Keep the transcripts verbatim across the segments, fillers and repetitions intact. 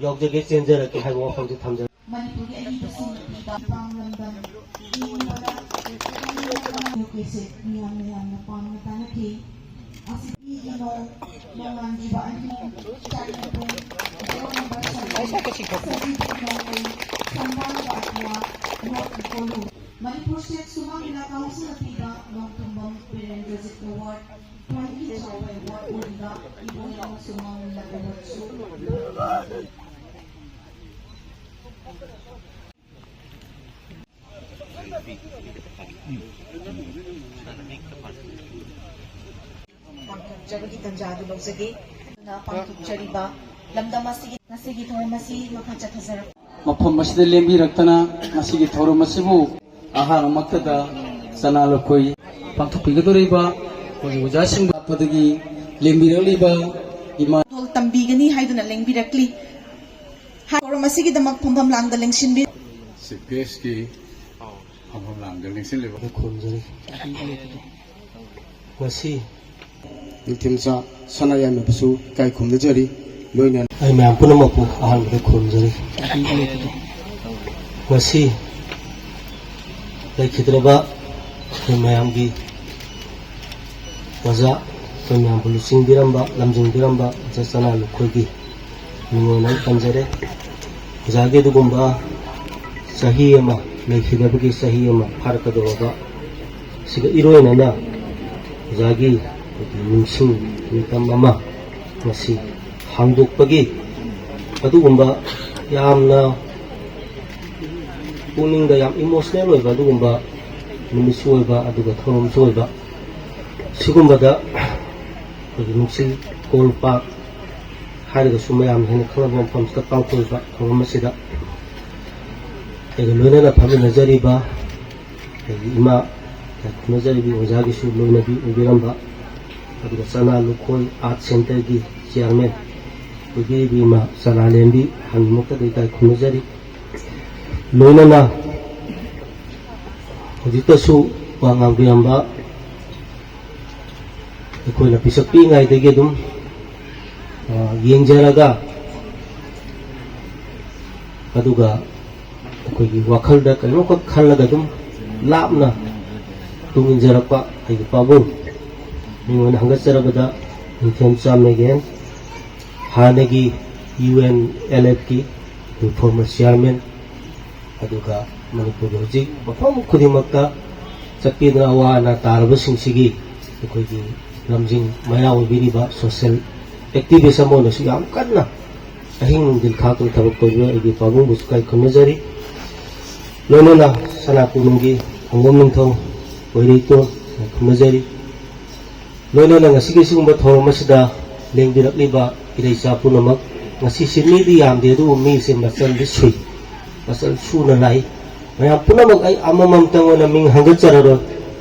ꯌꯥꯎꯖꯒꯦ, ꯆꯦꯟꯖꯔꯛꯀꯦ ꯍꯥꯏꯕ ꯋꯥꯐꯝꯁꯤ ꯊꯝꯖꯔꯤ꯫ ꯃꯅꯤꯄꯨꯔꯒꯤ ꯑꯏꯕꯁꯤꯡꯅ ꯄꯤꯕ ꯄꯥꯡꯂꯝꯗꯝ ꯌꯦꯡꯕꯗ ꯃꯤꯌꯥꯝꯅ ꯌꯥꯝꯅ ꯄꯥꯝꯅ ꯇꯥꯅꯈꯤ꯫ ꯑꯁꯤꯒꯤ ꯅꯣꯡ ꯅꯣꯡꯉꯥꯟꯈꯤꯕ ꯑꯍꯤꯡ ꯆꯥꯏꯅꯄꯨꯡ ꯖꯣꯟ ꯅꯝꯕꯔ ꯁꯚꯦꯟ ꯁꯖꯤꯕꯨ ꯅꯣꯡꯃꯩ ꯁꯝꯕꯥꯜ ꯋꯥꯠꯂ ꯅꯣꯛ ꯀꯣꯂꯨ꯫ ꯃꯅꯤꯄꯨꯔ ꯁ꯭ꯇꯦꯠ ꯁꯨꯃꯥꯡ ꯂꯤꯂꯥ ꯀꯥꯎꯟꯁꯤꯜꯅ ꯄꯤꯕ ꯅꯣꯡꯊꯣꯝꯕꯝ ꯕꯤꯔꯦꯟꯗ꯭ꯔꯖꯤꯠ ꯑꯦꯋꯥꯔꯗ ꯈ꯭ꯋꯥꯏꯗꯒꯤ ꯆꯥꯎꯕ ꯑꯦꯋꯥꯔꯗ ꯑꯣꯏꯔꯤꯕ ꯏꯕꯣꯌꯥꯏꯃ ꯁꯨꯃꯥꯡ ꯂꯤꯂꯥ ꯑꯦꯋꯥꯔꯗꯁꯨ ꯄꯥꯡꯊꯣꯛꯆꯕꯒꯤ ꯇꯥꯟꯖꯥ ꯑꯗꯨ ꯂꯧꯖꯒꯦ꯫ ꯑꯗꯨꯅ ꯄꯥꯡꯊꯣꯛꯆꯔꯤꯕ ꯂꯝꯗꯝ ꯑꯁꯤꯒꯤ ꯉꯁꯤꯒꯤ ꯊꯧꯔꯝ ꯑꯁꯤ ꯃꯈꯥ ꯆꯠꯊꯖꯔꯛꯄ ꯃꯐꯝ ꯑꯁꯤꯗ ꯂꯦꯡꯕꯤꯔꯛꯇꯅ ꯉꯁꯤꯒꯤ ꯊꯧꯔꯝ ꯑꯁꯤꯕꯨ ꯑꯍꯥꯟꯕꯃꯛꯇꯗ ꯆꯅꯥ ꯂꯨꯈꯣꯏ ꯄꯥꯡꯊꯣꯛꯄꯤꯒꯗꯧꯔꯤꯕ ꯑꯩꯈꯣꯏꯒꯤ ꯑꯣꯖꯥꯁꯤꯡ ꯂꯥꯛꯄꯗꯒꯤ ꯂꯦꯡꯕꯤꯔꯛꯂꯤꯕ ꯏꯃꯥ ꯇꯝꯕꯤꯒꯅꯤ ꯍꯥꯏꯗꯨꯅ ꯂꯦꯡꯕꯤꯔꯛꯂꯤ꯫ ꯊꯧꯔꯝ ꯑꯁꯤꯒꯤꯗꯃꯛ ꯐꯝꯐꯝ ꯂꯥꯡꯗ ꯂꯦꯡꯁꯤꯟꯕꯤ꯫ ꯆꯤꯐ ꯒꯦꯁꯀꯤ ꯐꯝꯐꯝ ꯂꯥꯡꯗ ꯂꯦꯡꯁꯤꯜꯂꯤꯕ ꯈꯨꯔꯨꯝꯖꯔꯤ꯫ ꯉꯁꯤ ꯅꯤꯡꯊꯤꯝꯆꯥ ꯁꯅꯥ ꯌꯥꯏꯃꯕꯨꯁꯨ ꯏꯀꯥꯏ ꯈꯨꯝꯅꯖꯔꯤ꯫ ꯂꯣꯏꯅꯅ ꯑꯩ ꯃꯌꯥꯝ ꯄꯨꯝꯅꯃꯛꯄꯨ ꯑꯍꯥꯟꯕꯗ ꯈꯨꯔꯨꯝꯖꯔꯤ꯫ ꯉꯁꯤ ꯂꯩꯈꯤꯗ꯭ꯔꯕ ꯑꯩꯈꯣꯏ ꯃꯌꯥꯝꯒꯤ ꯑꯣꯖꯥ, ꯑꯩꯈꯣꯏ ꯃꯌꯥꯝꯕꯨ ꯂꯨꯆꯤꯡꯕꯤꯔꯝꯕ, ꯂꯝꯖꯤꯡꯕꯤꯔꯝꯕ ꯑꯣꯖꯥ ꯆꯅꯥ ꯂꯨꯈꯣꯏꯒꯤ ꯃꯤꯡ ꯑꯣꯏꯅ ꯑꯩ ꯄꯟꯖꯔꯦ꯫ ꯑꯣꯖꯥꯒꯤ ꯑꯗꯨꯒꯨꯝꯕ ꯆꯍꯤ ꯑꯃ ꯂꯩꯈꯤꯗꯕꯒꯤ ꯆꯍꯤ ꯑꯃ ꯐꯥꯔꯛꯀꯗꯧꯔꯕ ꯁꯤꯒ ꯏꯔꯣꯏꯅꯅ ꯑꯣꯖꯥꯒꯤ ꯑꯩꯈꯣꯏꯒꯤ ꯅꯤꯡꯁꯤꯡ ꯃꯤꯇꯝ ꯑꯃ ꯉꯁꯤ ꯍꯥꯡꯗꯣꯛꯄꯒꯤ ꯑꯗꯨꯒꯨꯝꯕ ꯌꯥꯝꯅ ꯄꯨꯛꯅꯤꯡꯗ ꯌꯥꯝ ꯏꯃꯣꯁꯅꯦꯜ ꯑꯣꯏꯕ ꯑꯗꯨꯒꯨꯝꯕ ꯅꯨꯃꯤꯠꯁꯨ ꯑꯣꯏꯕ, ꯑꯗꯨꯒ ꯊꯧꯔꯝꯁꯨ ꯑꯣꯏꯕ, ꯁꯤꯒꯨꯝꯕꯗ ꯑꯩꯈꯣꯏꯒꯤ ꯅꯨꯡꯁꯤ ꯀꯣꯜ ꯄꯥꯛ ꯍꯥꯏꯔꯒꯁꯨ ꯃꯌꯥꯝꯅ ꯍꯦꯟꯅ ꯈꯪꯅꯕ ꯃꯐꯝꯁꯤꯗ ꯄꯥꯡꯊꯣꯛꯏꯕ ꯊꯧꯔꯝ ꯑꯁꯤꯗ ꯑꯩꯒ ꯂꯣꯏꯅꯅ ꯐꯝꯃꯤꯟꯅꯖꯔꯤꯕ ꯑꯩꯒꯤ ꯏꯃꯥ, ꯈꯨꯔꯨꯝꯖꯔꯤꯕꯤ ꯑꯣꯖꯥꯒꯤꯁꯨ ꯂꯣꯏꯅꯕꯤ ꯑꯣꯏꯕꯤꯔꯝꯕ, ꯑꯗꯨꯒ ꯆꯅꯥ ꯂꯨꯈꯣꯏ ꯑꯥꯔꯠ ꯁꯦꯟꯇꯔꯒꯤ ꯆꯤꯌꯥꯔꯃꯦꯟ ꯑꯣꯏꯕꯤꯔꯤꯕꯤ ꯏꯃꯥ ꯆꯅꯥꯂꯦꯝꯕꯤ, ꯍꯥꯟꯅꯃꯛꯇꯗ ꯏꯀꯥꯏ ꯈꯨꯝꯅꯖꯔꯤ꯫ ꯂꯣꯏꯅꯅ ꯍꯧꯖꯤꯛꯇꯁꯨ ꯋꯥ ꯉꯥꯡꯕꯤꯔꯝꯕ ꯑꯩꯈꯣꯏꯅ ꯄꯤꯁꯛ ꯄꯤꯛꯏꯉꯩꯗꯒꯤ ꯑꯗꯨꯝ, ꯑ, ꯌꯦꯡꯖꯔꯒ ꯑꯗꯨꯒ ꯑꯩꯈꯣꯏꯒꯤ ꯋꯥꯈꯜꯗ ꯀꯩꯅꯣꯝꯈꯛ ꯈꯜꯂꯒ ꯑꯗꯨꯝ ꯂꯥꯞꯅ ꯇꯨꯡ ꯏꯟꯖꯔꯛꯄ ꯑꯩꯒꯤ ꯄꯥꯕꯨꯡ, ꯃꯤꯉꯣꯟꯗ ꯍꯪꯒꯠꯆꯔꯕꯗ ꯅꯤꯡꯊꯦꯝ ꯆꯥꯝꯃꯒꯦꯟ, ꯍꯥꯟꯅꯒꯤ ꯌꯨ ꯑꯦꯟ ꯑꯦꯜ ꯑꯦꯐꯀꯤ former chairman, ꯑꯗꯨꯒ ꯃꯅꯤꯄꯨꯔꯒꯤ ꯍꯧꯖꯤꯛ ꯃꯐꯝ ꯈꯨꯗꯤꯡꯃꯛꯇ ꯆꯠꯄꯤꯗꯨꯅ ꯑꯋꯥ ꯑꯅꯥ ꯇꯥꯔꯕꯁꯤꯡꯁꯤꯒꯤ ꯑꯩꯈꯣꯏꯒꯤ ꯂꯝꯖꯤꯡ ꯃꯌꯥ ꯑꯣꯏꯕꯤꯔꯤꯕ social activist ꯑꯃ ꯑꯣꯏꯅꯁꯨ ꯌꯥꯝ ꯀꯟꯅ ꯑꯍꯤꯡ ꯅꯨꯡꯊꯤꯜ ꯈꯥꯛꯇꯅ ꯊꯕꯛ ꯇꯧꯕꯤꯕ ꯑꯩꯒꯤ ꯄꯥꯕꯨꯡꯕꯨꯁꯨ ꯏꯀꯥꯏ ꯈꯨꯝꯅꯖꯔꯤ꯫ ꯂꯣꯏꯅꯅ ꯁꯅꯥ ꯀꯣꯅꯨꯡꯒꯤ ꯍꯪꯒꯣꯝ ꯅꯤꯡꯊꯧ ꯑꯣꯏꯔꯩꯇꯣꯟ ꯏꯀꯥꯏ ꯈꯨꯝꯅꯖꯔꯤ꯫ ꯂꯣꯏꯅꯅ ꯉꯁꯤꯒꯤ ꯁꯤꯒꯨꯝꯕ ꯊꯧꯔꯝ ꯑꯁꯤꯗ ꯂꯦꯡꯕꯤꯔꯛꯂꯤꯕ ꯏꯔꯩꯆꯥ ꯄꯨꯝꯅꯃꯛ, ꯉꯁꯤꯁꯤ ꯃꯤꯗꯤ ꯌꯥꯝꯗꯦ, ꯑꯗꯨꯕꯨ ꯃꯤꯁꯦ ꯃꯆꯜꯗꯤ ꯁꯨꯏ, ꯃꯆꯜ ꯁꯨꯅ ꯂꯥꯛꯏ꯫ ꯃꯌꯥꯝ ꯄꯨꯝꯅꯃꯛ ꯑꯩ ꯑꯃꯃꯝꯇꯪ ꯑꯣꯏꯅ ꯃꯤꯡ ꯍꯪꯒꯠꯆꯔꯔꯣꯏ꯫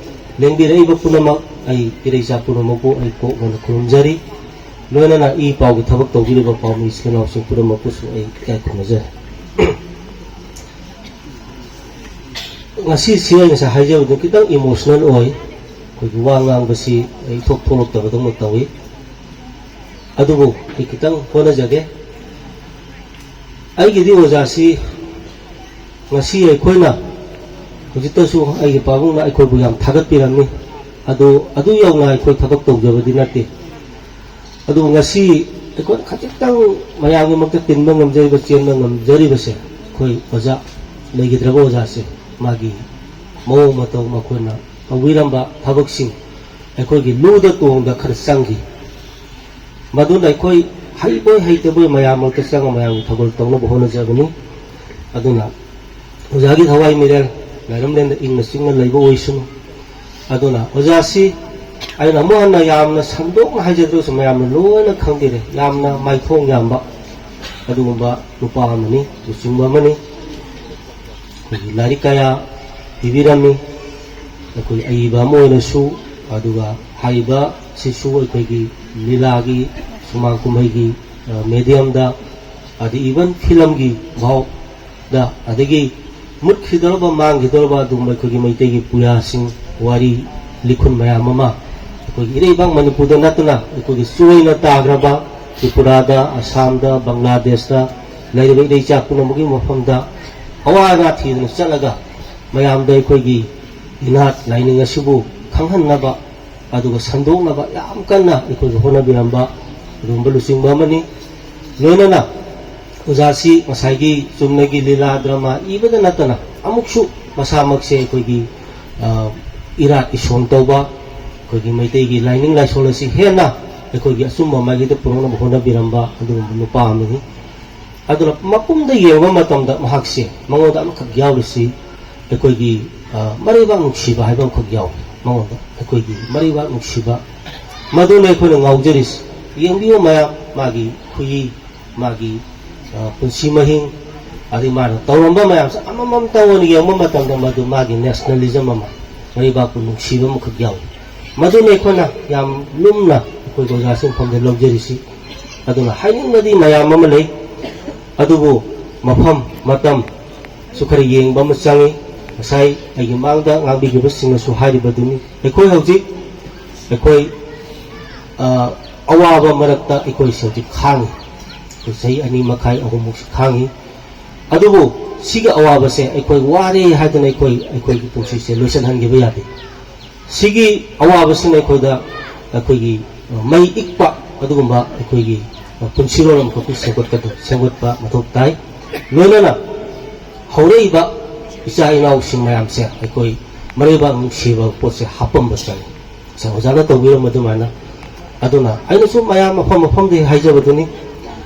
ꯂꯦꯡꯕꯤꯔꯛꯏꯕ ꯄꯨꯝꯅꯃꯛ ꯑꯩ ꯏꯔꯩꯆꯥ ꯄꯨꯝꯅꯃꯛꯄꯨ ꯑꯩ ꯀꯣꯛ ꯃꯣꯟꯅ ꯈꯨꯔꯨꯝꯖꯔꯤ꯫ ꯂꯣꯏꯅꯅ ꯏ ꯄꯥꯎꯒꯤ ꯊꯕꯛ ꯇꯧꯕꯤꯔꯤꯕ ꯄꯥꯎꯃꯤ ꯏꯆꯤꯜ ꯏꯅꯥꯎꯁꯤꯡ ꯄꯨꯝꯅꯃꯛꯄꯨꯁꯨ ꯑꯩ ꯏꯀꯥꯏ ꯈꯨꯝꯅꯖꯔꯤ꯫ ꯉꯁꯤꯁꯤ ꯑꯩ ꯉꯁꯥꯏ ꯍꯥꯏꯖꯕꯗꯣ ꯈꯤꯇꯪ emotional ꯑꯣꯏ꯫ ꯑꯩꯈꯣꯏꯒꯤ ꯋꯥ ꯉꯥꯡꯕꯁꯤ ꯑꯩ ꯏꯊꯣꯛ ꯊꯣꯛꯂꯛꯇꯕꯗꯧꯅ ꯇꯧꯏ꯫ ꯑꯗꯨꯕꯨ ꯑꯩ ꯈꯤꯇꯪ ꯍꯣꯠꯅꯖꯒꯦ꯫ ꯑꯩꯒꯤꯗꯤ ꯑꯣꯖꯥꯁꯤ ꯉꯁꯤ ꯑꯩꯈꯣꯏꯅ ꯍꯧꯖꯤꯛꯇꯁꯨ ꯑꯩꯒꯤ ꯄꯥꯕꯨꯡꯅ ꯑꯩꯈꯣꯏꯕꯨ ꯌꯥꯝ ꯊꯥꯒꯠꯄꯤꯔꯝꯃꯤ꯫ ꯑꯗꯨ, ꯑꯗꯨ ꯌꯧꯅ ꯑꯩꯈꯣꯏ ꯊꯕꯛ ꯇꯧꯖꯕꯗꯤ ꯅꯠꯇꯦ꯫ ꯑꯗꯨꯕꯨ ꯉꯁꯤ ꯑꯩꯈꯣꯏꯅ ꯈꯖꯤꯛꯇꯪ ꯃꯌꯥꯝꯒꯤꯃꯛꯇ ꯇꯤꯟꯕ ꯉꯝꯖꯔꯤꯕ, ꯆꯦꯟꯕ ꯉꯝꯖꯔꯤꯕꯁꯦ ꯑꯩꯈꯣꯏ ꯑꯣꯖꯥ, ꯂꯩꯈꯤꯗ꯭ꯔꯕ ꯑꯣꯖꯥꯁꯦ, ꯃꯥꯒꯤ ꯃꯑꯣꯡ ꯃꯇꯧ, ꯃꯈꯣꯏꯅ ꯇꯧꯕꯤꯔꯝꯕ ꯊꯕꯛꯁꯤꯡ ꯑꯩꯈꯣꯏꯒꯤ ꯂꯨꯗ ꯇꯣꯡꯗ ꯈꯔ ꯆꯪꯈꯤ꯫ ꯃꯗꯨꯅ ꯑꯩꯈꯣꯏ ꯍꯩꯕꯣꯏ ꯍꯩꯇꯕꯣꯏ ꯃꯌꯥꯝ ꯃꯔꯛꯇ ꯆꯪꯉ ꯃꯌꯥꯝꯒꯤ ꯊꯧꯒꯜ ꯇꯧꯅꯕ ꯍꯣꯠꯅꯖꯕꯅꯤ꯫ ꯑꯗꯨꯅ ꯑꯣꯖꯥꯒꯤ ꯊꯋꯥꯏ ꯃꯤꯔꯦꯜ ꯂꯥꯏꯔꯝꯂꯦꯟꯗ ꯏꯪꯅ ꯆꯤꯛꯅ ꯂꯩꯕ ꯑꯣꯏꯁꯅꯨ꯫ ꯑꯗꯨꯅ ꯑꯣꯖꯥꯁꯤ ꯑꯩꯅ ꯑꯃꯨꯛ ꯍꯟꯅ ꯌꯥꯝꯅ ꯁꯟꯗꯣꯛꯅ ꯍꯥꯏꯖꯗ꯭ꯔꯁꯨ ꯃꯌꯥꯝꯅ ꯂꯣꯏꯅ ꯈꯪꯕꯤꯔꯦ꯫ ꯌꯥꯝꯅ ꯃꯥꯏꯊꯣꯡ ꯌꯥꯝꯕ ꯑꯗꯨꯒꯨꯝꯕ ꯅꯨꯄꯥ ꯑꯃꯅꯤ, ꯂꯨꯆꯤꯡꯕ ꯑꯃꯅꯤ꯫ ꯑꯩꯈꯣꯏꯒꯤ ꯂꯥꯏꯔꯤꯛ ꯀꯌꯥ ꯄꯤꯕꯤꯔꯝꯃꯤ꯫ ꯑꯩꯈꯣꯏ ꯑꯏꯕ ꯑꯃ ꯑꯣꯏꯅꯁꯨ, ꯑꯗꯨꯒ ꯍꯥꯏꯔꯤꯕꯁꯤꯁꯨ ꯑꯩꯈꯣꯏꯒꯤ ꯂꯤꯂꯥꯒꯤ, ꯁꯨꯃꯥꯡ ꯀꯨꯝꯍꯩꯒꯤ, ꯑ, mediumꯗ, ꯑꯗꯩ even filmꯒꯤ ꯐꯥꯎꯗ, ꯑꯗꯒꯤ ꯃꯨꯠꯈꯤꯗꯧꯔꯕ, ꯃꯥꯡꯈꯤꯗꯧꯔꯕ ꯑꯗꯨꯒꯨꯝꯕ ꯑꯩꯈꯣꯏꯒꯤ ꯃꯩꯇꯩꯒꯤ ꯄꯨꯌꯥꯁꯤꯡ, ꯋꯥꯔꯤ ꯂꯤꯈꯨꯟ ꯃꯌꯥꯝ ꯑꯃ ꯑꯩꯈꯣꯏꯒꯤ ꯏꯔꯩꯕꯥꯛ ꯃꯅꯤꯄꯨꯔꯗ ꯅꯠꯇꯅ ꯑꯩꯈꯣꯏꯒꯤ ꯆꯣꯏꯅ ꯇꯥꯈ꯭ꯔꯕ ꯇ꯭ꯔꯤꯄꯨꯔꯥꯗ, ꯑꯁꯥꯝꯗ, ꯕꯪꯒ꯭ꯂꯥꯗꯦꯁꯇ, ꯂꯩꯔꯤꯕ ꯏꯔꯩꯆꯥ ꯄꯨꯝꯅꯃꯛꯀꯤ ꯃꯐꯝꯗ ꯑꯋꯥ ꯑꯅꯥ ꯊꯤꯗꯅ ꯆꯠꯂꯒ ꯃꯌꯥꯝꯗ ꯑꯩꯈꯣꯏꯒꯤ ꯏꯅꯥꯠ ꯂꯥꯏꯅꯤꯡ ꯑꯁꯤꯕꯨ ꯈꯪꯍꯟꯅꯕ ꯑꯗꯨꯒ ꯁꯟꯗꯣꯛꯅꯕ ꯌꯥꯝ ꯀꯟꯅ ꯑꯩꯈꯣꯏꯒꯤ ꯍꯣꯠꯅꯕꯤꯔꯝꯕ ꯑꯗꯨꯒꯨꯝꯕ ꯂꯨꯆꯤꯡꯕ ꯑꯃꯅꯤ꯫ ꯂꯣꯏꯅꯅ ꯑꯣꯖꯥꯁꯤ ꯉꯁꯥꯏꯒꯤ ꯆꯨꯝꯅꯒꯤ ꯂꯤꯂꯥ ꯗ꯭ꯔꯃꯥ ꯏꯕꯗ ꯅꯠꯇꯅ ꯑꯃꯨꯛꯁꯨ ꯃꯁꯥꯃꯛꯁꯦ ꯑꯩꯈꯣꯏꯒꯤ, ꯑ, ꯏꯔꯥꯠ ꯏꯁꯣꯟ ꯇꯧꯕ, ꯑꯩꯈꯣꯏꯒꯤ ꯃꯩꯇꯩꯒꯤ ꯂꯥꯏꯅꯤꯡ ꯂꯥꯏꯁꯣꯟ ꯑꯁꯤ ꯍꯦꯟꯅ ꯑꯩꯈꯣꯏꯒꯤ ꯑꯆꯨꯝꯕ ꯃꯥꯏꯀꯩꯗ ꯄꯨꯔꯛꯅꯕ ꯍꯣꯠꯅꯕꯤꯔꯝꯕ ꯑꯗꯨꯒꯨꯝꯕ ꯅꯨꯄꯥ ꯑꯃꯅꯤ꯫ ꯑꯗꯨꯅ ꯃꯄꯨꯝꯗ ꯌꯦꯡꯕ ꯃꯇꯝꯗ ꯃꯍꯥꯛꯁꯦ, ꯃꯉꯣꯟꯗ ꯑꯃꯈꯛ ꯌꯥꯎꯔꯤꯁꯤ ꯑꯩꯈꯣꯏꯒꯤ, ꯑ, ꯃꯔꯩꯕꯥꯛ ꯅꯨꯡꯁꯤꯕ ꯍꯥꯏꯕ ꯑꯃꯈꯛ ꯌꯥꯎꯏ꯫ ꯃꯉꯣꯟꯗ ꯑꯩꯈꯣꯏꯒꯤ ꯃꯔꯩꯕꯥꯛ ꯅꯨꯡꯁꯤꯕ, ꯃꯗꯨꯅ ꯑꯩꯈꯣꯏꯅ ꯉꯥꯎꯖꯔꯤꯁꯤ꯫ ꯌꯦꯡꯕꯤꯌꯨ ꯃꯌꯥꯝ, ꯃꯥꯒꯤ ꯈꯨꯌꯤ, ꯃꯥꯒꯤ, ꯑ, ꯄꯨꯟꯁꯤ ꯃꯍꯤꯡ, ꯑꯗꯩ ꯃꯥꯅ ꯇꯧꯔꯝꯕ ꯃꯌꯥꯝꯁꯦ ꯑꯃꯃꯝꯇ ꯑꯣꯏꯅ ꯌꯦꯡꯕ ꯃꯇꯝꯗ ꯃꯗꯨ ꯃꯥꯒꯤ ꯅꯦꯁꯅꯦꯂꯤꯖꯝ ꯑꯃ, ꯃꯔꯩꯕꯥꯛꯄꯨ ꯅꯨꯡꯁꯤꯕ ꯑꯃꯈꯛ ꯌꯥꯎꯏ꯫ ꯃꯗꯨꯅ ꯑꯩꯈꯣꯏꯅ ꯌꯥꯝ ꯂꯨꯝꯅ ꯑꯩꯈꯣꯏ ꯑꯣꯖꯥꯁꯤꯡ ꯃꯐꯝꯗ ꯂꯧꯖꯔꯤꯁꯤ꯫ ꯑꯗꯨꯅ ꯍꯥꯏꯅꯤꯡꯕꯗꯤ ꯃꯌꯥꯝ ꯑꯃ ꯂꯩ, ꯑꯗꯨꯕꯨ ꯃꯐꯝ ꯃꯇꯝꯁꯨ ꯈꯔ ꯌꯦꯡꯕ ꯑꯃ ꯆꯪꯏ꯫ ꯉꯁꯥꯏ ꯑꯩꯒꯤ ꯃꯥꯡꯗ ꯉꯥꯡꯕꯤꯈꯤꯕꯁꯤꯡꯅꯁꯨ ꯍꯥꯏꯔꯤꯕꯗꯨꯅꯤ, ꯑꯩꯈꯣꯏ ꯍꯧꯖꯤꯛ, ꯑꯩꯈꯣꯏ, ꯑ, ꯑꯋꯥꯕ ꯃꯔꯛꯇ ꯑꯩꯈꯣꯏꯁꯦ ꯍꯧꯖꯤꯛ ꯈꯥꯡꯉꯤ꯫ ꯑꯩꯈꯣꯏ ꯆꯍꯤ ꯑꯅꯤ ꯃꯈꯥꯏ, ꯑꯍꯨꯝꯃꯨꯛꯁꯤ ꯈꯥꯡꯉꯤ꯫ ꯑꯗꯨꯕꯨ ꯁꯤꯒꯤ ꯑꯋꯥꯕꯁꯦ ꯑꯩꯈꯣꯏ ꯋꯥꯔꯦ ꯍꯥꯏꯗꯅ ꯑꯩꯈꯣꯏ, ꯑꯩꯈꯣꯏꯒꯤ ꯄꯨꯟꯁꯤꯁꯦ ꯂꯣꯏꯁꯤꯟꯍꯟꯈꯤꯕ ꯌꯥꯗꯦ꯫ ꯁꯤꯒꯤ ꯑꯋꯥꯕꯁꯤꯅ ꯑꯩꯈꯣꯏꯗ, ꯑꯩꯈꯣꯏꯒꯤ, ꯑ, ꯃꯩ ꯏꯛꯄ ꯑꯗꯨꯒꯨꯝꯕ ꯑꯩꯈꯣꯏꯒꯤ, ꯑ, ꯄꯨꯟꯁꯤꯔꯣꯜ ꯑꯃꯈꯛꯇꯤ ꯁꯦꯝꯒꯠꯀꯗ-, ꯁꯦꯝꯒꯠꯄ ꯃꯊꯧ ꯇꯥꯏ꯫ ꯂꯣꯏꯅꯅ ꯍꯧꯔꯛꯏꯕ ꯏꯆꯥ ꯏꯅꯥꯎꯁꯤꯡ ꯃꯌꯥꯝꯁꯦ ꯑꯩꯈꯣꯏ ꯃꯔꯩꯕꯥꯛ ꯅꯨꯡꯁꯤꯕ ꯄꯣꯠꯁꯦ ꯍꯥꯞꯄꯝꯕ ꯆꯪꯏ꯫ ꯉꯁꯥꯏ ꯑꯣꯖꯥꯅ ꯇꯧꯕꯤꯔꯝꯕ ꯑꯗꯨꯃꯥꯏꯅ꯫ ꯑꯗꯨꯅ ꯑꯩꯅꯁꯨ ꯃꯌꯥꯝ ꯃꯐꯝ ꯃꯐꯝꯗꯒꯤ ꯍꯥꯏꯖꯕꯗꯨꯅꯤ,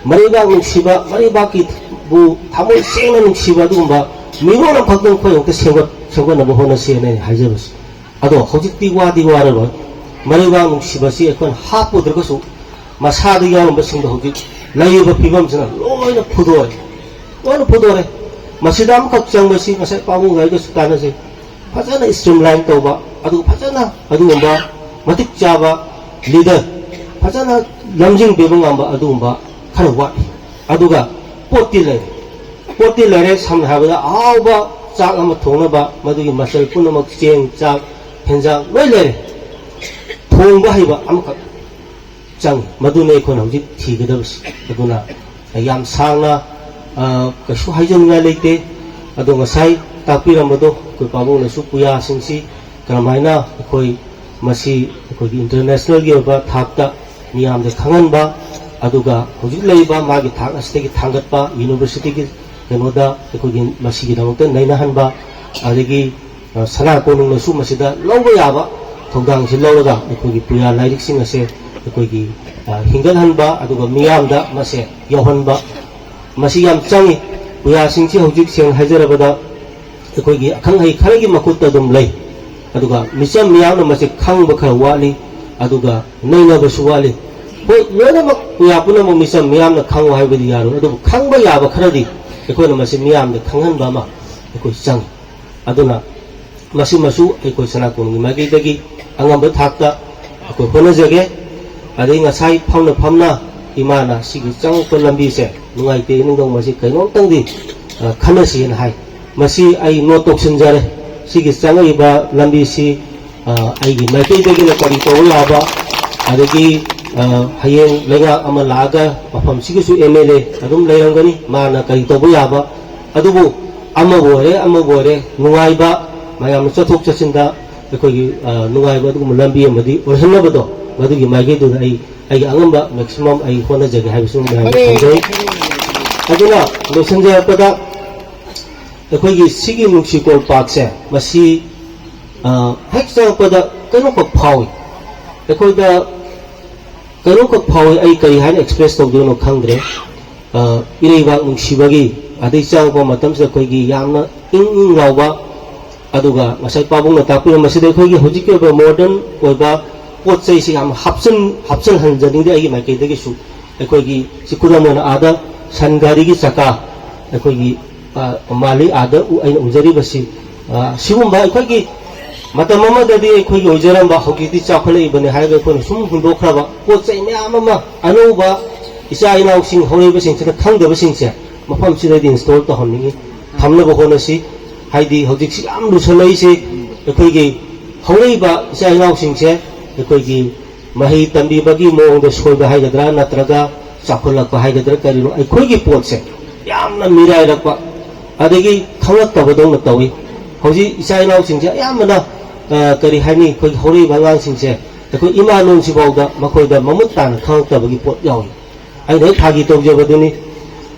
ꯃꯔꯩꯕꯥꯛ ꯅꯨꯡꯁꯤꯕ, ꯃꯔꯩꯕꯥꯛꯀꯤꯕꯨ ꯊꯃꯣꯏ ꯁꯦꯡꯅ ꯅꯨꯡꯁꯤꯕ ꯑꯗꯨꯒꯨꯝꯕ ꯃꯤꯔꯣꯜ ꯑꯃꯈꯛꯇꯪ ꯑꯩꯈꯣꯏ ꯑꯃꯨꯛꯇ ꯁꯦꯝꯒꯠ-, ꯁꯦꯝꯒꯠꯅꯕ ꯍꯣꯠꯅꯁꯦꯅ ꯑꯩꯅ ꯍꯥꯏꯖꯕꯁꯤ꯫ ꯑꯗꯣ ꯍꯧꯖꯤꯛꯇꯤ ꯋꯥꯗꯤ ꯋꯥꯔꯔꯣꯏ꯫ ꯃꯔꯩꯕꯥꯛ ꯅꯨꯡꯁꯤꯕꯁꯤ ꯑꯩꯈꯣꯏꯅ ꯍꯥꯞꯄꯨꯗ꯭ꯔꯒꯁꯨ ꯃꯁꯥꯗ ꯌꯥꯎꯔꯝꯕꯁꯤꯡꯗꯣ ꯍꯧꯖꯤꯛ ꯂꯩꯔꯤꯕ ꯐꯤꯕꯝꯁꯤꯅ ꯂꯣꯏꯅ ꯐꯨꯗꯣꯛꯑꯦ꯫ ꯂꯣꯏꯅ ꯐꯨꯗꯣꯔꯦ꯫ ꯃꯁꯤꯗ ꯑꯃꯈꯛ ꯆꯪꯕꯁꯤ ꯉꯁꯥꯏ ꯄꯥꯕꯨꯡ ꯍꯥꯏꯒꯁꯨ ꯇꯥꯟꯅꯖꯩ꯫ ꯐꯖꯅ streamline ꯇꯧꯕ, ꯑꯗꯨꯒ ꯐꯖꯅ ꯑꯗꯨꯒꯨꯝꯕ ꯃꯇꯤꯛ ꯆꯥꯕ leader, ꯐꯖꯅ ꯂꯝꯖꯤꯡ ꯄꯤꯕ ꯉꯝꯕ ꯑꯗꯨꯒꯨꯝꯕ ꯈꯔ ꯋꯥꯠꯂꯤ꯫ ꯑꯗꯨꯒ ꯄꯣꯠꯇꯤ ꯂꯩꯔꯦ꯫ ꯄꯣꯠꯇꯤ ꯂꯩꯔꯦ, ꯁꯝꯅ ꯍꯥꯏꯔꯕꯗ ꯑꯍꯥꯎꯕ ꯆꯥꯛ ꯑꯃ ꯊꯣꯡꯅꯕ ꯃꯗꯨꯒꯤ ꯃꯆꯜ ꯄꯨꯝꯅꯃꯛ, ꯆꯦꯡ, ꯆꯥꯛ, ꯍꯦꯟꯖꯥꯡ ꯂꯣꯏ ꯂꯩꯔꯦ꯫ ꯊꯣꯡꯕ ꯍꯩꯕ ꯑꯃꯈꯛ ꯆꯪꯉꯤ꯫ ꯃꯗꯨꯅꯤ ꯑꯩꯈꯣꯏꯅ ꯍꯧꯖꯤꯛ ꯊꯤꯒꯗꯕꯁꯤ꯫ ꯑꯗꯨꯅ ꯌꯥꯝ ꯁꯥꯡꯅ ꯑ, ꯀꯩꯁꯨ ꯍꯥꯏꯖꯅꯤꯡꯉꯥꯏ ꯂꯩꯇꯦ꯫ ꯑꯗꯣ ꯉꯁꯥꯏ ꯇꯥꯛꯄꯤꯔꯝꯕꯗꯣ ꯑꯩꯈꯣꯏ ꯄꯥꯕꯨꯡꯅꯁꯨ ꯄꯨꯌꯥꯁꯤꯡꯁꯤ ꯀꯔꯝꯍꯥꯏꯅ ꯑꯩꯈꯣꯏ ꯃꯁꯤ ꯑꯩꯈꯣꯏꯒꯤ ꯏꯟꯇꯔꯅꯦꯁꯅꯦꯜꯒꯤ ꯑꯣꯏꯕ ꯊꯥꯛꯇ ꯃꯤꯌꯥꯝꯗ ꯈꯪꯍꯟꯕ, ꯑꯗꯨꯒ ꯍꯧꯖꯤꯛ ꯂꯩꯔꯤꯕ ꯃꯥꯒꯤ ꯊꯥꯛ ꯑꯁꯤꯗꯒꯤ ꯊꯥꯡꯒꯠꯄ, ꯌꯨꯅꯤꯚꯔꯁꯤꯇꯤꯒꯤ ꯀꯩꯅꯣꯗ ꯑꯩꯈꯣꯏꯒꯤ ꯃꯁꯤꯒꯤꯗꯃꯛꯇ ꯅꯩꯅꯍꯟꯕ, ꯑꯗꯒꯤ ꯑ, ꯁꯅꯥ ꯀꯣꯅꯨꯡꯅꯁꯨ ꯃꯁꯤꯗ ꯂꯧꯕ ꯌꯥꯕ ꯊꯧꯗꯥꯡꯁꯤ ꯂꯧꯔꯒ ꯑꯩꯈꯣꯏꯒꯤ ꯄꯨꯌꯥ ꯂꯥꯏꯔꯤꯛꯁꯤꯡ ꯑꯁꯦ ꯑꯩꯈꯣꯏꯒꯤ, ꯑ, ꯍꯤꯡꯒꯠꯍꯟꯕ, ꯑꯗꯨꯒ ꯃꯤꯌꯥꯝꯗ ꯃꯁꯦ ꯌꯧꯍꯟꯕ, ꯃꯁꯤ ꯌꯥꯝ ꯆꯪꯉꯤ꯫ ꯄꯨꯌꯥꯁꯤꯡꯁꯤ ꯍꯧꯖꯤꯛ ꯁꯦꯡꯅ ꯍꯥꯏꯖꯔꯕꯗ ꯑꯩꯈꯣꯏꯒꯤ ꯑꯈꯪ ꯑꯍꯩ ꯈꯔꯒꯤ ꯃꯈꯨꯠꯇ ꯑꯗꯨꯝ ꯂꯩ, ꯑꯗꯨꯒ ꯃꯤꯆꯝ ꯃꯤꯌꯥꯝꯅ ꯃꯁꯤ ꯈꯪꯕ ꯈꯔ ꯋꯥꯠꯂꯤ, ꯑꯗꯨꯒ ꯅꯩꯅꯕꯁꯨ ꯋꯥꯠꯂꯤ꯫ ꯍꯣꯏ, ꯂꯣꯏꯅꯃꯛ ꯄꯨꯌꯥ ꯄꯨꯝꯅꯃꯛ ꯃꯤꯆꯝ ꯃꯤꯌꯥꯝꯅ ꯈꯪꯉꯨ ꯍꯥꯏꯕꯗꯤ ꯌꯥꯔꯣꯏ, ꯑꯗꯨꯕꯨ ꯈꯪꯕ ꯌꯥꯕ ꯈꯔꯗꯤ ꯑꯩꯈꯣꯏꯅ ꯃꯁꯤ ꯃꯤꯌꯥꯝꯗ ꯈꯪꯍꯟꯕ ꯑꯃ ꯑꯩꯈꯣꯏ ꯆꯪꯉꯤ꯫ ꯑꯗꯨꯅ ꯃꯁꯤꯃꯁꯨ ꯑꯩꯈꯣꯏ ꯁꯅꯥ ꯀꯣꯅꯨꯡꯒꯤ ꯃꯥꯏꯀꯩꯗꯒꯤ ꯑꯉꯝꯕ ꯊꯥꯛꯇ ꯑꯩꯈꯣꯏ ꯍꯣꯠꯅꯖꯒꯦ꯫ ꯑꯗꯩ ꯉꯁꯥꯏ ꯐꯝꯅ ꯐꯝꯅ ꯏꯃꯥꯅ ꯁꯤꯒꯤ ꯆꯪꯉꯛꯄ ꯂꯝꯕꯤꯁꯦ ꯅꯨꯡꯉꯥꯏꯇꯦ, ꯅꯤꯡꯗꯧ ꯃꯁꯤ ꯀꯩꯅꯣꯝꯇꯪꯗꯤ, ꯑ, ꯈꯟꯅꯁꯤꯅ ꯍꯥꯏ꯫ ꯃꯁꯤ ꯑꯩ ꯅꯣꯠ ꯇꯧꯁꯤꯟꯖꯔꯦ꯫ ꯁꯤꯒꯤ ꯆꯪꯉꯛꯏꯕ ꯂꯝꯕꯤꯁꯤ, ꯑ, ꯑꯩꯒꯤ ꯃꯥꯏꯀꯩꯗꯒꯤꯅ ꯀꯔꯤ ꯇꯧꯕ ꯌꯥꯕ, ꯑꯗꯒꯤ, ꯑ, ꯍꯌꯦꯡ ꯂꯩꯉꯥꯛ ꯑꯃ ꯂꯥꯛꯑꯒ ꯃꯐꯝꯁꯤꯒꯤꯁꯨ ꯑꯦꯝ ꯑꯦꯜ ꯑꯦ ꯑꯗꯨꯝ ꯂꯩꯔꯝꯒꯅꯤ, ꯃꯥꯅ ꯀꯔꯤ ꯇꯧꯕ ꯌꯥꯕ, ꯑꯗꯨꯕꯨ ꯑꯃꯕꯨ ꯑꯣꯏꯔꯦ, ꯑꯃꯕꯨ ꯑꯣꯏꯔꯦ, ꯅꯨꯡꯉꯥꯏꯕ, ꯃꯌꯥꯝꯅ ꯆꯠꯊꯣꯛ ꯆꯠꯁꯤꯟꯗ ꯑꯩꯈꯣꯏꯒꯤ, ꯑ, ꯅꯨꯡꯉꯥꯏꯕ ꯑꯗꯨꯒꯨꯝꯕ ꯂꯝꯕꯤ ꯑꯃꯗꯤ ꯑꯣꯏꯍꯟꯅꯕꯗꯣ, ꯃꯗꯨꯒꯤ ꯃꯥꯏꯀꯩꯗꯨꯗ ꯑꯩ ꯑꯩꯒꯤ ꯑꯉꯝꯕ ꯃꯦꯛꯁꯤꯃꯝ ꯑꯩ ꯍꯣꯠꯅꯖꯒꯦ ꯍꯥꯏꯕꯁꯤ ꯃꯌꯥꯝꯗ ꯊꯝꯖꯩ꯫ ꯑꯗꯨꯅ ꯂꯣꯏꯁꯤꯟꯖꯔꯛꯄꯗ ꯑꯩꯈꯣꯏꯒꯤ ꯁꯤꯒꯤ ꯅꯨꯡꯁꯤꯀꯣꯜ ꯄꯥꯔꯛꯁꯦ ꯃꯁꯤ, ꯑ, ꯍꯦꯛ ꯆꯪꯉꯛꯄꯗ ꯀꯩꯅꯣꯝꯈꯛ ꯐꯥꯎꯏ꯫ ꯑꯩꯈꯣꯏꯗ ꯀꯩꯅꯣꯝꯈꯛ ꯐꯥꯎꯏ, ꯑꯩ ꯀꯔꯤ ꯍꯥꯏꯅ ꯑꯦꯛꯁꯄ꯭ꯔꯦꯁ ꯇꯧꯗꯣꯏꯅꯣ ꯈꯪꯗ꯭ꯔꯦ꯫ ꯑ, ꯏꯔꯩꯕꯥꯛ ꯅꯨꯡꯁꯤꯕꯒꯤ, ꯑꯗꯩ ꯆꯪꯉꯛꯄ ꯃꯇꯝꯁꯤꯗ ꯑꯩꯈꯣꯏꯒꯤ ꯌꯥꯝꯅ ꯏꯪ ꯏꯪ ꯂꯥꯎꯕ, ꯑꯗꯨꯒ ꯉꯁꯥꯏ ꯄꯥꯕꯨꯡꯅ ꯇꯥꯛꯄꯤꯔꯝꯕꯁꯤꯗ ꯑꯩꯈꯣꯏꯒꯤ ꯍꯧꯖꯤꯛꯀꯤ ꯑꯣꯏꯕ ꯃꯣꯗꯔꯟ ꯑꯣꯏꯕ ꯄꯣꯠ ꯆꯩꯁꯤ ꯌꯥꯝ ꯍꯥꯞꯆꯤꯟ-, ꯍꯥꯞꯆꯤꯟꯍꯟꯖꯅꯤꯡꯗꯦ ꯑꯩꯒꯤ ꯃꯥꯏꯀꯩꯗꯒꯤꯁꯨ꯫ ꯑꯩꯈꯣꯏꯒꯤ ꯁꯤ ꯈꯨꯗꯝ ꯑꯣꯏꯅ ꯑꯥꯗ ꯁꯟ ꯒꯥꯔꯤꯒꯤ ꯆꯀꯥ ꯑꯩꯈꯣꯏꯒꯤ, ꯑ, ꯃꯥꯜꯂꯤ ꯑꯥꯗ ꯎ-, ꯑꯩꯅ ꯎꯖꯔꯤꯕꯁꯤ꯫ ꯑ, ꯁꯤꯒꯨꯝꯕ ꯑꯩꯈꯣꯏꯒꯤ ꯃꯇꯝ ꯑꯃꯗꯗꯤ ꯑꯩꯈꯣꯏꯒꯤ ꯑꯣꯏꯖꯔꯝꯕ, ꯍꯧꯖꯤꯛꯇꯤ ꯆꯥꯎꯈꯠꯂꯛꯏꯕꯅꯤ ꯍꯥꯏꯔꯒ ꯑꯩꯈꯣꯏꯅ ꯁꯨꯝ ꯍꯨꯟꯗꯣꯛꯈ꯭ꯔꯕ ꯄꯣꯠ ꯆꯩ ꯃꯌꯥꯝ ꯑꯃ ꯑꯅꯧꯕ ꯏꯆꯥ ꯏꯅꯥꯎꯁꯤꯡ ꯍꯧꯔꯛꯏꯕꯁꯤꯡꯁꯤꯅ ꯈꯪꯗꯕꯁꯤꯡꯁꯦ ꯃꯐꯝꯁꯤꯗꯗꯤ ꯏꯟꯁꯇꯣꯜ ꯇꯧꯍꯟꯅꯤꯡꯉꯤ, ꯊꯝꯅꯕ ꯍꯣꯠꯅꯁꯤ꯫ ꯍꯥꯏꯗꯤ ꯍꯧꯖꯤꯛꯁꯤ ꯌꯥꯝ ꯂꯨꯁꯜꯂꯛꯏꯁꯦ ꯑꯩꯈꯣꯏꯒꯤ ꯍꯧꯔꯛꯏꯕ ꯏꯆꯥ ꯏꯅꯥꯎꯁꯤꯡꯁꯦ ꯑꯩꯈꯣꯏꯒꯤ ꯃꯍꯩ ꯇꯝꯕꯤꯕꯒꯤ ꯃꯑꯣꯡꯗ ꯁꯣꯏꯕ ꯍꯥꯏꯒꯗ꯭ꯔꯥ, ꯅꯠꯇ꯭ꯔꯒ ꯆꯥꯎꯈꯠꯂꯛꯄ ꯍꯥꯏꯒꯗ꯭ꯔꯥ, ꯀꯔꯤꯅꯣ, ꯑꯩꯈꯣꯏꯒꯤ ꯄꯣꯠꯁꯦ ꯌꯥꯝꯅ ꯃꯤꯔꯥꯏꯔꯛꯄ, ꯑꯗꯒꯤ ꯈꯪꯂꯛꯇꯕꯗꯧꯅ ꯇꯧꯏ꯫ ꯍꯧꯖꯤꯛ ꯏꯆꯥ ꯏꯅꯥꯎꯁꯤꯡꯁꯦ ꯑꯌꯥꯝꯕꯅ, ꯑ, ꯀꯔꯤ ꯍꯥꯏꯅꯤ, ꯑꯩꯈꯣꯏꯒꯤ ꯍꯧꯔꯛꯏꯕ ꯑꯉꯥꯡꯁꯤꯡꯁꯦ ꯑꯩꯈꯣꯏ ꯏꯃꯥ ꯂꯣꯟꯁꯤꯐꯥꯎꯗ ꯃꯈꯣꯏꯗ ꯃꯃꯨꯠ ꯇꯥꯅ ꯈꯪꯂꯛꯇꯕꯒꯤ ꯄꯣꯠ ꯌꯥꯎꯏ꯫ ꯑꯩꯅ ꯍꯦꯛ ꯐꯥꯒꯤ ꯇꯧꯖꯕꯗꯨꯅꯤ꯫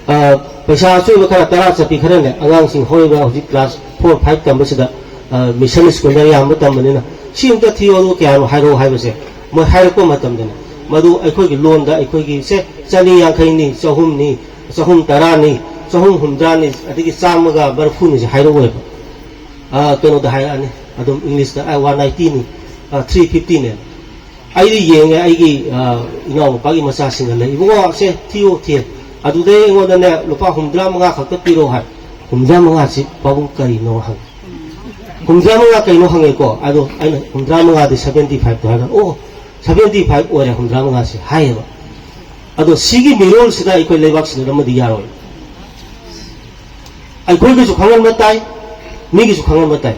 ꯑ, ꯄꯩꯁꯥ ꯑꯆꯣꯏꯕ ꯈꯔ ꯇꯔꯥ ꯆꯠꯄꯤ ꯈꯔꯅꯦ, ꯑꯉꯥꯡꯁꯤꯡ ꯍꯧꯔꯤꯕ ꯍꯧꯖꯤꯛ ꯀ꯭ꯂꯥꯁ ꯐꯣꯔ ꯐꯥꯏꯚ ꯇꯝꯕꯁꯤꯗ, ꯑ, ꯃꯤꯁꯟ ꯁ꯭ꯀꯨꯜꯗ ꯑꯌꯥꯝꯕ ꯇꯝꯕꯅꯤꯅ, "ꯁꯤ ꯑꯝꯇ ꯊꯤꯌꯣ, ꯑꯗꯨ ꯀꯌꯥꯅꯣ ꯍꯥꯏꯔꯛꯑꯣ" ꯍꯥꯏꯕꯁꯦ ꯃꯣꯏ ꯍꯥꯏꯔꯛꯄ ꯃꯇꯝꯗꯅꯦ, ꯃꯗꯨ ꯑꯩꯈꯣꯏꯒꯤ ꯂꯣꯟꯗ ꯑꯩꯈꯣꯏꯒꯤ ꯁꯦ ꯆꯅꯤ ꯌꯥꯡꯈꯩꯅꯤ, ꯆꯍꯨꯝꯅꯤ, ꯆꯍꯨꯝ ꯇꯔꯥꯅꯤ, ꯆꯍꯨꯝ ꯍꯨꯝꯗ꯭ꯔꯥꯅꯤ, ꯑꯗꯒꯤ ꯆꯥꯝꯃꯒ ꯃꯔꯤꯐꯨꯅꯤꯁꯦ ꯍꯥꯏꯔꯛꯑꯣꯏꯕ꯫ ꯑ, ꯀꯩꯅꯣꯗ ꯍꯥꯏꯔꯛꯑꯅꯤ, ꯑꯗꯨꯝ ꯏꯪꯂꯤꯁꯇ, ꯑ, ꯋꯥꯟ ꯅꯥꯏꯟꯇꯤꯅꯤ, ꯑ, ꯊ꯭ꯔꯤ ꯐꯤꯐꯇꯤꯅꯦ꯫ ꯑꯩꯗꯤ ꯌꯦꯡꯉꯦ, ꯑꯩꯒꯤ, ꯑ, ꯏꯅꯥꯎꯅꯨꯄꯥꯒꯤ ꯃꯆꯥꯁꯤꯡꯅ ꯂꯩ, "ꯏꯕꯨꯡꯉꯣ, ꯁꯦ ꯊꯤꯌꯨ, ꯊꯤ"꯫ ꯑꯗꯨꯗꯩ ꯑꯩꯉꯣꯟꯗꯅꯦ, "ꯂꯨꯄꯥ ꯍꯨꯝꯗ꯭ꯔꯥ ꯃꯉꯥ ꯈꯛꯇ ꯄꯤꯔꯛꯑꯣ" ꯍꯥꯏ꯫ "ꯍꯨꯝꯗ꯭ꯔꯥ ꯃꯉꯥꯁꯤ ꯄꯥꯕꯨꯡ ꯀꯔꯤꯅꯣ?" ꯍꯪꯉꯤ꯫ "ꯍꯨꯝꯗ꯭ꯔꯥ ꯃꯉꯥ ꯀꯩꯅꯣ?" ꯍꯪꯉꯦꯀꯣ꯫ ꯑꯗꯣ ꯑꯩꯅ, "ꯍꯨꯝꯗ꯭ꯔꯥ ꯃꯉꯥꯗꯤ ꯁꯚꯦꯟꯇꯤ ꯐꯥꯏꯚꯇꯣ" ꯍꯥꯏꯔꯒ, "ꯑꯣ, ꯁꯚꯦꯟꯇꯤ ꯐꯥꯏꯚ ꯑꯣꯏꯔꯦ ꯍꯨꯝꯗ꯭ꯔꯥ ꯃꯉꯥꯁꯦ" ꯍꯥꯏꯌꯦꯕ꯫ ꯑꯗꯣ ꯁꯤꯒꯤ ꯃꯤꯔꯣꯜꯁꯤꯗ ꯑꯩꯈꯣꯏ ꯂꯩꯕꯥꯛ ꯁꯤꯟꯅꯔꯝꯃꯗꯤ ꯌꯥꯔꯣꯏ꯫ ꯑꯩꯈꯣꯏꯒꯤꯁꯨ ꯈꯪꯍꯟꯕ ꯇꯥꯏ, ꯃꯤꯒꯤꯁꯨ ꯈꯪꯍꯟꯕ ꯇꯥꯏ꯫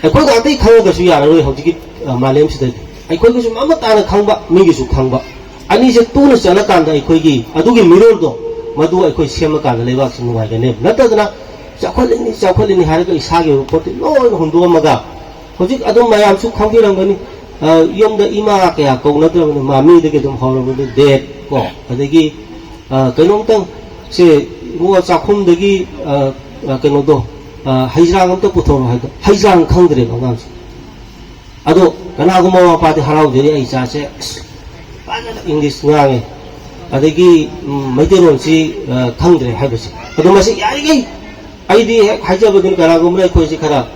ꯑꯩꯈꯣꯏ ꯉꯥꯛꯇꯒꯤ ꯈꯪꯉꯒꯁꯨ ꯌꯥꯔꯔꯣꯏ ꯍꯧꯖꯤꯛꯀꯤ, ꯑ, ꯃꯥꯂꯦꯝꯁꯤꯗꯗꯤ꯫ ꯑꯩꯈꯣꯏꯒꯤꯁꯨ ꯃꯃꯨꯠ ꯇꯥꯅ ꯈꯪꯕ, ꯃꯤꯒꯤꯁꯨ ꯈꯪꯕ꯫ ꯑꯅꯤꯁꯦ ꯇꯨꯅ ꯆꯠꯂꯀꯥꯟꯗ ꯑꯩꯈꯣꯏꯒꯤ ꯑꯗꯨꯒꯤ ꯃꯤꯔꯣꯜꯗꯣ, ꯃꯗꯨ ꯑꯩꯈꯣꯏ ꯁꯦꯝꯃꯀꯥꯟꯗ ꯂꯩꯕꯥꯛꯁꯤ ꯅꯨꯡꯉꯥꯏꯒꯅꯦꯕ꯫ ꯅꯠꯇꯗꯅ ꯆꯥꯎꯈꯠꯂꯤꯅꯤ, ꯆꯥꯎꯈꯠꯂꯤꯅꯤ ꯍꯥꯏꯔꯒ ꯏꯁꯥꯒꯤ ꯑꯣꯏꯕ ꯄꯣꯠꯇꯤ ꯂꯣꯏꯅ ꯍꯨꯟꯗꯣꯛꯑꯝꯃꯒ, ꯍꯧꯖꯤꯛ ꯑꯗꯨꯝ ꯃꯌꯥꯝꯁꯨ ꯈꯪꯕꯤꯔꯝꯒꯅꯤ, ꯑ, ꯌꯨꯝꯗ ꯏꯃꯥ ꯀꯌꯥ ꯀꯧꯅꯗ꯭ꯔꯕꯅꯤ, ꯃꯃꯤꯗꯒꯤ ꯑꯗꯨꯝ ꯍꯧꯔꯕꯅꯤ, ꯗꯦꯠ ꯀꯣ, ꯑꯗꯒꯤ, ꯑ, ꯀꯩꯅꯣꯝꯇꯪ ꯁꯦ, "ꯏꯕꯨꯡꯉꯣ, ꯆꯥꯛꯈꯨꯝꯗꯒꯤ, ꯑ, ꯑ, ꯀꯩꯅꯣꯗꯣ, ꯑ, ꯍꯩꯖ꯭ꯔꯥꯡ ꯑꯝꯇ ꯄꯨꯊꯣꯔꯛꯑꯣ" ꯍꯥꯏꯕꯗꯣ, ꯍꯩꯖ꯭ꯔꯥꯡ ꯈꯪꯗ꯭ꯔꯦꯕ ꯑꯉꯥꯡꯁꯦ꯫ ꯑꯗꯣ ꯀꯅꯥꯒꯨꯝꯕ ꯃꯃꯥ ꯃꯄꯥꯗꯤ ꯍꯔꯥꯎꯖꯔꯤ, "ꯑꯩ ꯏꯆꯥꯁꯦ ꯑꯁ ꯐꯖꯅ ꯏꯪꯂꯤꯁ ꯉꯥꯡꯉꯦ, ꯑꯗꯒꯤ, ꯎꯝ, ꯃꯩꯇꯩꯂꯣꯟꯁꯤ, ꯑ, ꯈꯪꯗ꯭ꯔꯦ" ꯍꯥꯏꯕꯁꯦ꯫ ꯑꯗꯣ ꯃꯁꯤ ꯌꯥꯔꯤꯈꯩ ꯑꯩꯗꯤ ꯍꯦꯛ ꯍꯥꯏꯖꯕꯗꯨꯅꯤ, ꯀꯅꯥꯒꯨꯝꯕꯅ ꯑꯩꯈꯣꯏꯁꯤ ꯈꯔ,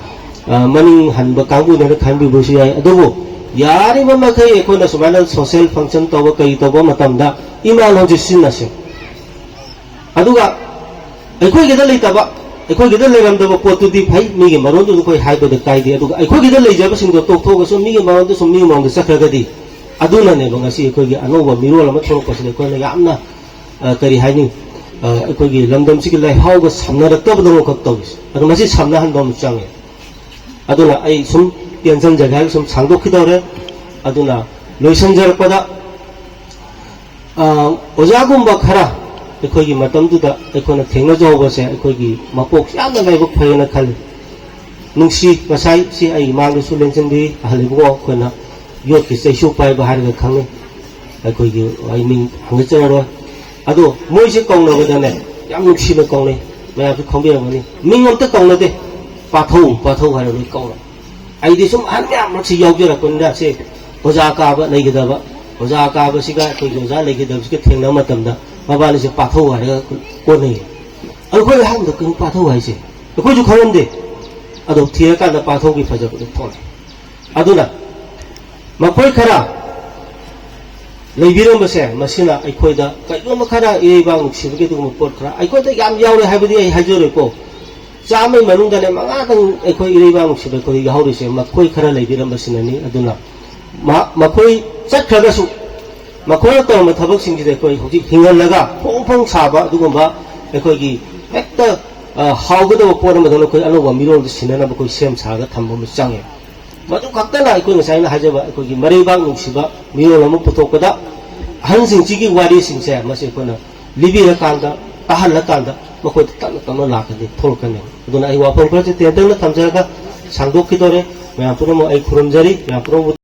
ꯑ, ꯃꯅꯤꯡ ꯍꯟꯕ ꯀꯥꯡꯕꯨꯅꯦꯅ ꯈꯟꯕꯤꯕꯁꯨ ꯌꯥꯏ, ꯑꯗꯨꯕꯨ ꯌꯥꯔꯤꯕ ꯃꯈꯩ ꯑꯩꯈꯣꯏꯅ ꯁꯨꯃꯥꯏꯅ ꯁꯣꯁꯦꯜ ꯐꯪꯁꯟ ꯇꯧꯕ, ꯀꯔꯤ ꯇꯧꯕ ꯃꯇꯝꯗ ꯏꯃꯥ ꯂꯣꯟꯁꯤ ꯁꯤꯖꯤꯟꯅꯁꯤ꯫ ꯑꯗꯨꯒ ꯑꯩꯈꯣꯏꯒꯤꯗ ꯂꯩꯇꯕ, ꯑꯩꯈꯣꯏꯒꯤꯗ ꯂꯩꯔꯝꯗꯕ ꯄꯣꯠꯇꯨꯗꯤ ꯐꯩ, ꯃꯤꯒꯤ ꯃꯔꯣꯟꯗꯨꯗ ꯑꯩꯈꯣꯏ ꯍꯥꯏꯕꯗ ꯀꯥꯏꯗꯦ, ꯑꯗꯨꯒ ꯑꯩꯈꯣꯏꯒꯤꯗ ꯂꯩꯖꯕꯁꯤꯡꯗꯣ ꯇꯣꯛꯊꯣꯛꯑꯒꯁꯨ ꯃꯤꯒꯤ ꯃꯔꯣꯟꯗ ꯁꯨꯝ ꯃꯤꯒꯤ ꯃꯔꯣꯟꯗ ꯆꯠꯈ꯭ꯔꯒꯗꯤ, ꯑꯗꯨꯅꯅꯦꯕ ꯉꯁꯤ ꯑꯩꯈꯣꯏꯒꯤ ꯑꯅꯧꯕ ꯃꯤꯔꯣꯜ ꯑꯃ ꯊꯣꯛꯂꯛꯄꯁꯤꯗ ꯑꯩꯈꯣꯏꯅ ꯌꯥꯝꯅ, ꯑ, ꯀꯔꯤ ꯍꯥꯏꯅꯤ, ꯑ, ꯑꯩꯈꯣꯏꯒꯤ ꯂꯝꯗꯝꯁꯤꯒꯤ ꯂꯩꯍꯥꯎꯒ ꯁꯝꯅꯔꯛꯇꯕꯗꯧꯅꯈꯛ ꯇꯧꯔꯤꯁꯦ꯫ ꯑꯗꯣ ꯃꯁꯤ ꯁꯝꯅꯍꯟꯕ ꯑꯃ ꯆꯪꯉꯦ꯫ ꯑꯗꯨꯅ ꯑꯩ ꯁꯨꯝ ꯇꯦꯟꯁꯤꯟꯖꯒꯦ ꯍꯥꯏꯔꯒ ꯁꯨꯝ ꯁꯥꯡꯗꯣꯛꯈꯤꯗꯧꯔꯦ꯫ ꯑꯗꯨꯅ ꯂꯣꯏꯁꯤꯟꯖꯔꯛꯄꯗ, ꯑ, ꯑꯣꯖꯥꯒꯨꯝꯕ ꯈꯔ ꯑꯩꯈꯣꯏꯒꯤ ꯃꯇꯝꯗꯨꯗ ꯑꯩꯈꯣꯏꯅ ꯊꯦꯡꯅꯖꯍꯧꯕꯁꯦ ꯑꯩꯈꯣꯏꯒꯤ ꯃꯄꯣꯛꯁꯦ ꯌꯥꯝꯅ ꯂꯥꯏꯕꯛ ꯐꯩꯌꯦꯅ ꯈꯜꯂꯤ꯫ ꯅꯨꯡꯁꯤ, ꯉꯁꯥꯏ ꯁꯤ ꯑꯩ ꯏꯃꯥꯡꯗꯁꯨ ꯂꯦꯡꯁꯤꯟꯕꯤ ꯑꯍꯜ ꯏꯕꯨꯡꯉꯣ ꯑꯩꯈꯣꯏꯅ ꯌꯣꯠꯀꯤ ꯆꯩꯁꯨ ꯄꯥꯏꯕ ꯍꯥꯏꯔꯒ ꯈꯪꯅꯩ꯫ ꯑꯩꯈꯣꯏꯒꯤ ꯑꯩ ꯃꯤꯡ ꯍꯪꯒꯠꯆꯔꯔꯣꯏ꯫ ꯑꯗꯣ ꯃꯣꯏꯁꯦ ꯀꯧꯅꯕꯗꯅꯦ ꯌꯥꯝ ꯅꯨꯡꯁꯤꯅ ꯀꯧꯅꯩ꯫ ꯃꯌꯥꯝꯁꯨ ꯈꯪꯕꯤꯔꯝꯒꯅꯤ꯫ ꯃꯤꯡ ꯑꯝꯇ ꯀꯧꯅꯗꯦ꯫ "ꯄꯥꯊꯧ, ꯄꯥꯊꯧ" ꯍꯥꯏꯔ ꯂꯣꯏ ꯀꯧꯅꯩ꯫ ꯑꯩꯗꯤ ꯁꯨꯝ ꯑꯍꯟ ꯃꯌꯥꯝ ꯑꯃꯁꯤ ꯌꯥꯎꯖꯔꯛꯄꯅꯤꯅ ꯁꯤ ꯑꯣꯖꯥ ꯀꯥꯕ ꯂꯩꯒꯗꯕ, ꯑꯣꯖꯥ ꯀꯥꯕꯁꯤꯒ ꯑꯩꯈꯣꯏꯒꯤ ꯑꯣꯖꯥ ꯂꯩꯒꯗꯕꯁꯤꯒ ꯊꯦꯡꯅꯕ ꯃꯇꯝꯗ ꯃꯕꯥꯅꯤꯁꯦ ꯄꯥꯊꯧ ꯍꯥꯏꯔꯒ ꯀꯣꯟꯅꯩꯌꯦ꯫ ꯑꯗꯣ ꯑꯩꯈꯣꯏ ꯑꯍꯥꯟꯕꯗ ꯀꯩꯅꯣ ꯄꯥꯊꯧ ꯍꯥꯏꯁꯦ ꯑꯩꯈꯣꯏꯁꯨ ꯈꯪꯂꯝꯗꯦ꯫ ꯑꯗꯣ ꯊꯤꯔꯀꯥꯟꯗ ꯄꯥꯊꯧꯒꯤ ꯐꯖꯕꯗꯣ ꯊꯣꯛꯂꯛꯑꯦ꯫ ꯑꯗꯨꯅ ꯃꯈꯣꯏ ꯈꯔ ꯂꯩꯕꯤꯔꯝꯕꯁꯦ ꯃꯁꯤꯅ ꯑꯩꯈꯣꯏꯗ ꯀꯩꯒꯨꯝꯕ ꯈꯔ ꯏꯔꯩꯕꯥꯛ ꯅꯨꯡꯁꯤꯕꯒꯤ ꯑꯗꯨꯒꯨꯝꯕ ꯄꯣꯠ ꯈꯔ ꯑꯩꯈꯣꯏꯗ ꯌꯥꯝ ꯌꯥꯎꯔꯦ ꯍꯥꯏꯕꯗꯤ ꯑꯩ ꯍꯥꯏꯖꯔꯣꯏꯀꯣ꯫ ꯆꯥꯝꯃꯩ ꯃꯅꯨꯡꯗꯅꯦ ꯃꯉꯥꯗꯪ ꯑꯩꯈꯣꯏ ꯏꯔꯩꯕꯥꯛ ꯅꯨꯡꯁꯤꯕ ꯑꯩꯈꯣꯏꯗ ꯌꯥꯎꯍꯧꯔꯤꯁꯦ ꯃꯈꯣꯏ ꯈꯔ ꯂꯩꯕꯤꯔꯝꯕꯁꯤꯅꯅꯤ꯫ ꯑꯗꯨꯅ ꯃ-, ꯃꯈꯣꯏ ꯆꯠꯈ꯭ꯔꯒꯁꯨ ꯃꯈꯣꯏꯅ ꯇꯧꯔꯝꯕ ꯊꯕꯛꯁꯤꯡꯁꯤꯗ ꯑꯩꯈꯣꯏ ꯍꯧꯖꯤꯛ ꯍꯤꯡꯍꯜꯂꯒ ꯐꯣꯡ ꯐꯣꯡ ꯁꯥꯕ ꯑꯗꯨꯒꯨꯝꯕ ꯑꯩꯈꯣꯏꯒꯤ ꯍꯦꯛꯇ, ꯑ, ꯍꯥꯎꯒꯗꯕ ꯄꯣꯠ ꯑꯃꯗꯧꯅ ꯑꯩꯈꯣꯏ ꯑꯅꯧꯕ ꯃꯤꯔꯣꯜꯗ ꯁꯤꯟꯅꯅꯕ ꯑꯩꯈꯣꯏ ꯁꯦꯝ ꯁꯥꯔꯒ ꯊꯝꯕ ꯑꯃ ꯆꯪꯉꯦ꯫ ꯃꯗꯨ ꯈꯛꯇꯅ ꯑꯩꯈꯣꯏ ꯉꯁꯥꯏꯅ ꯍꯥꯏꯖꯕ ꯑꯩꯈꯣꯏꯒꯤ ꯃꯔꯩꯕꯥꯛ ꯅꯨꯡꯁꯤꯕ ꯃꯤꯔꯣꯜ ꯑꯃ ꯄꯨꯊꯣꯛꯄꯗ ꯑꯍꯟꯁꯤꯡꯁꯤꯒꯤ ꯋꯥꯔꯤꯁꯤꯡꯁꯦ ꯃꯁꯤ ꯑꯩꯈꯣꯏꯅ ꯂꯤꯕꯤꯔꯀꯥꯟꯗ, ꯇꯥꯍꯜꯂꯀꯥꯟꯗ ꯃꯈꯣꯏꯗ ꯇꯞꯅ ꯇꯞꯅ ꯂꯥꯛꯀꯅꯤ, ꯊꯣꯛꯂꯛꯀꯅꯤ꯫ ꯑꯗꯨꯅ ꯑꯩ ꯋꯥꯐꯝ ꯈꯔꯁꯦ ꯇꯦꯟꯇꯛꯅ ꯊꯝꯖꯔꯒ ꯁꯥꯡꯗꯣꯛꯈꯤꯗꯣꯔꯦ꯫ ꯃꯌꯥꯝ ꯄꯨꯝꯅꯃꯛ ꯑꯩ ꯈꯨꯔꯨꯝꯖꯔꯤ꯫ ꯃꯌꯥꯝ ꯄꯨꯝꯅꯃꯛ